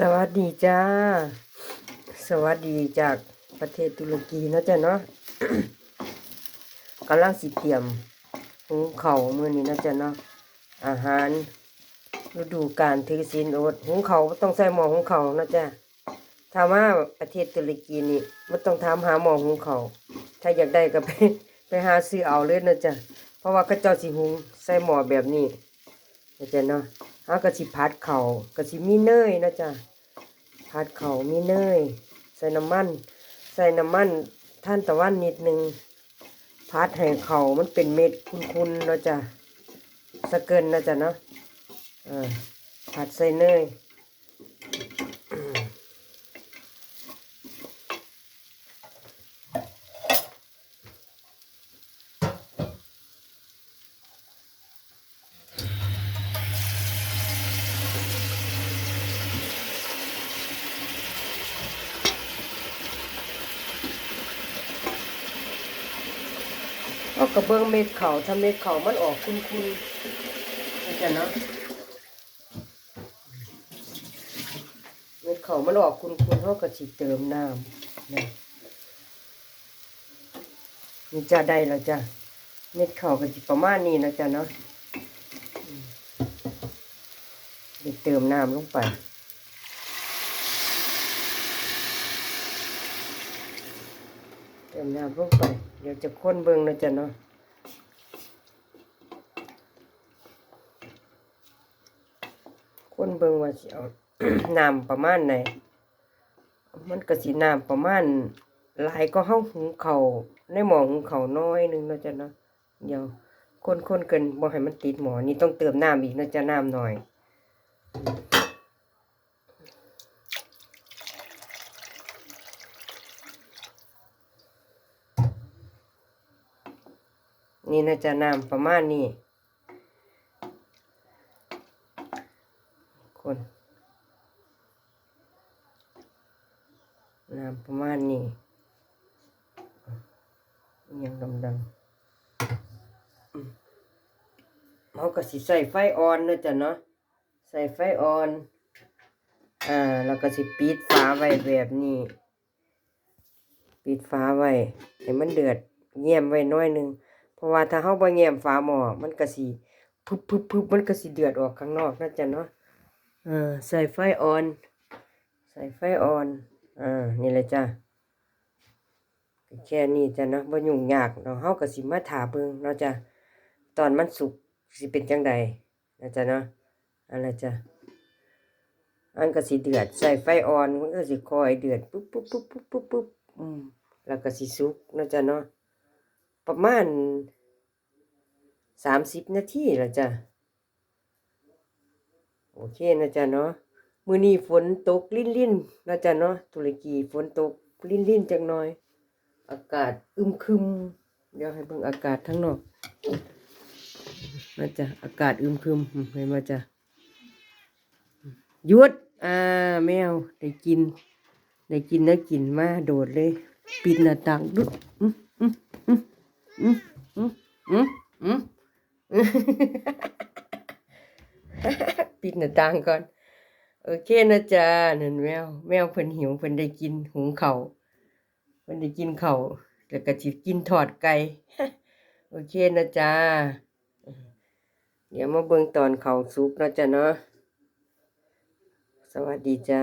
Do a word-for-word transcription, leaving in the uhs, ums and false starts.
สวัสดีจ้า สวัสดีจากประเทศตุรกีเนาะจ้ะเนาะ กำลังสิเตรียมหุงข้าวมื้อนี้เนาะจ้ะเนาะ อาหารฤดูกาลถือศีลอด หุงข้าวบ่ต้องใส่หม้อหุงข้าวเนาะจ้ะ ถ้ามาประเทศตุรกีนี่บ่ต้องถามหาหม้อหุงข้าว ถ้าอยากได้ก็ไป ไปหาซื้อเอาเลยเนาะจ้ะ เพราะว่าเขาเจ้าสิหุงใส่หม้อแบบนี้เนาะจ้ะเนาะ เฮาก็สิผัดข้าว ก็สิมีเนยเนาะจ้ะ ผัดข้าวมีเนย ใส่น้ำมัน ใส่น้ำมันทานตะวันนิดนึง ผัดให้ข้าวมันเป็นเม็ดขุ่นๆเนาะจ้ะ สะเกินเนาะจ้ะเนาะ เออ ผัดใส่เนย เอากระเบื้องเม็ดข้าว ถ้าเม็ดข้าวมันออกขุ่นๆ เนาะจ้ะเนาะ เม็ดข้าวมันออกขุ่นๆ เฮาก็สิเติมน้ำนะ นี่จ้ะ ได้แล้วจ้ะ เม็ดข้าวก็สิประมาณนี้นะจ้ะเนาะ อืม สิเติมน้ำลงไป เติมน้ำลงไป เดี๋ยวจะคนเบิ่งนะจ้ะเนาะ คนเบิ่งว่าสิเอา น้ำประมาณใด มันก็สิน้ำประมาณ หลายกว่าเฮาหุงข้าวในหม้อหุงข้าวหน่อยนึงเนาะจ้ะเนาะ เดี๋ยวคนๆ กันบ่ให้มันติดหม้อ นี่ต้องเติมน้ำอีกเนาะจ้ะ น้ำหน่อย นี่เนาะจ้ะ น้ำประมาณนี้ คน น้ำประมาณนี้ อิหยังดำๆ อืม เฮาก็สิใส่ไฟอ่อนเนาะจ้ะเนาะ ใส่ไฟอ่อน อ่า แล้วก็สิปิดฝาไว้แบบนี้ ปิดฝาไว้ ให้มันเดือด แง้มไว้หน่อยหนึ่ง เพราะว่าถ้าเฮาบ่แง้มฝาหม้อ มันก็สิพึบๆๆ มันก็สิเดือดออกข้างนอกเนาะจ้ะเนาะ เออ ใส่ไฟอ่อน ใส่ไฟอ่อน อ่า นี่แหละจ้ะ แค่นี้จ้ะเนาะ บ่ยุ่งยากเนาะ เฮาก็สิมาท่าเบิ่งเนาะจ้ะ ตอนมันสุกสิเป็นจั่งใดนะจ้ะเนาะ อันละจ้ะ อันก็สิเดือด ใส่ไฟอ่อน มันก็สิค่อยเดือด ปุ๊บปุ๊บปุ๊บปุ๊บปุ๊บปุ๊บ อืม แล้วก็สิสุกนะจ้ะเนาะ ประมาณ สามสิบนาทีละจ้ะ โอเคนะจ้ะเนาะ มื้อนี้ฝนตกรินๆนะจ้ะเนาะ ตุรกีฝนตกรินๆจักหน่อย อากาศอึมครึม เดี๋ยวให้เบิ่งอากาศข้างนอก นะจ้ะ อากาศอึมครึม เห็นบ่จ้ะ หยุด อ่า แมว ได้กิน ได้กิน ได้กินมาโดดเลย ปิดหน้าต่างดุด อืม อืม อืม ปิดหน้าต่างก่อน โอเคนะจ้า นั่นแมว แมวเพิ่นหิว เพิ่นได้กินหุงข้าว เพิ่นได้กินข้าว แล้วก็สิกินทอดไก่ โอเคนะจ้า เดี๋ยวมาเบิ่งตอนข้าวสุกเนาะจ้ะเนาะ สวัสดีจ้า